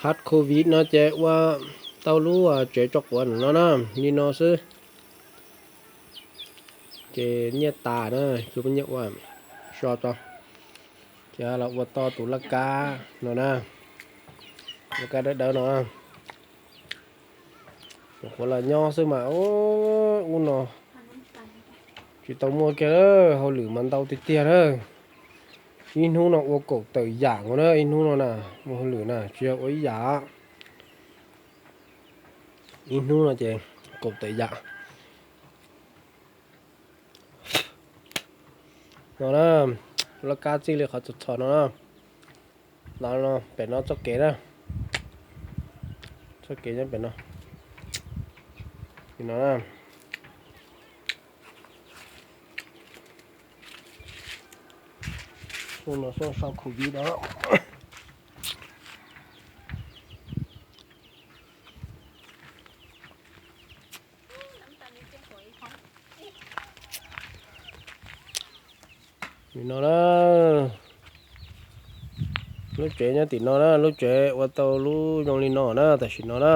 Pab covid no ces ua tau lub tsev tso quav no na, li no xwb. Ces nyiaj tas na, kuv pab nyiaj ua so tso, ces los ua tau tus laj kab no na, laj kab dawb dawb no. Nyuam qhuav los nyob xwb mas ub no tsis tau muaj kiag, hauj lwm mas ntau tiag tiag na. Ib hnub no ua kaum tawm yam nkaus na, ib hnub no na, ua hauj lwm na tsis yog ua ib yam. Ib hnub no ces kaum tawm yam. No na, laj kab txij li qhov txhos txhos no na. Los no pem no txoj kev na, txoj kev nyob pem no. Li no na. Hnub no xyoo sau covid no. Li no na, lub tsev nyob tim no na, lub tsev ua tau lub zoo li no na, tam sim no na,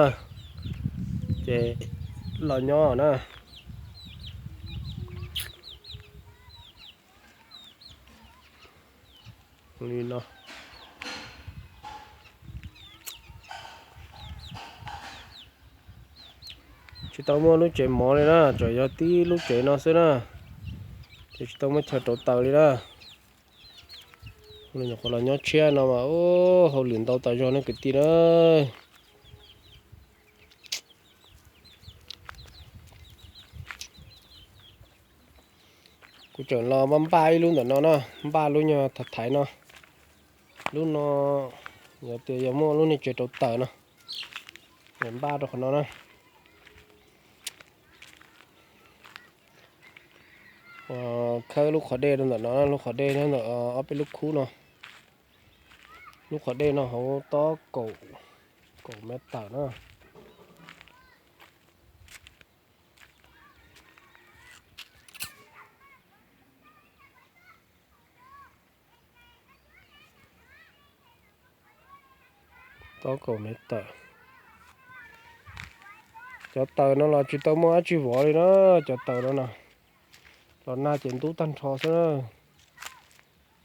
ces los nyob na. Li no. Tsis tau muaj lub tsev mov li na, tsuas yog tib lub tsev no xwb na. Ces tsis tau muaj chaw rauv taws li na. Nyuam qhuav los nyob tshiab no mas ub, hauj lwm ntau tas zog ne kwv tij na. Kuv tseem los npaj npaj ib lub ntawm no na, npaj lub nyuag thaiv thaiv no. Lub no yog tias yog muaj lub niag tsev rauv taws no, npaj rau qhov no na. Khawb lub qhov dej rau ntawm no, lub qhov dej nyob ntawm ob peb lub khub no. Lub qhov dej no hauv tob kaum, kaum mev tawm na. Tob kaum mev tawm. Cov taws no los tsis tau muaj dab tsi vov li na, cov taws no na. Los nag ces ntub tag nrho xwb na.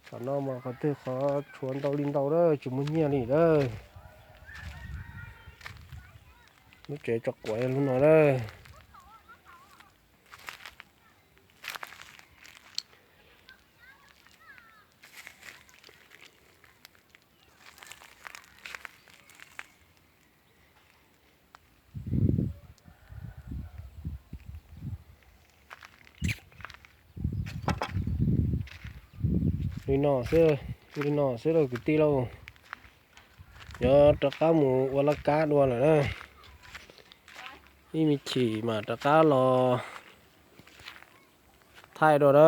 Qhov no mas qhov twg qhov tshuav ntau li ntau na, tsis muaj nyiaj li na. Lub tsev tso quav lub no na. Li no xwb, li no xwb lauj kwv tij lauj. Yuav rov qab mus ua laj kab dua lawm na. Ib me chim mam rov qab los thaij dua na.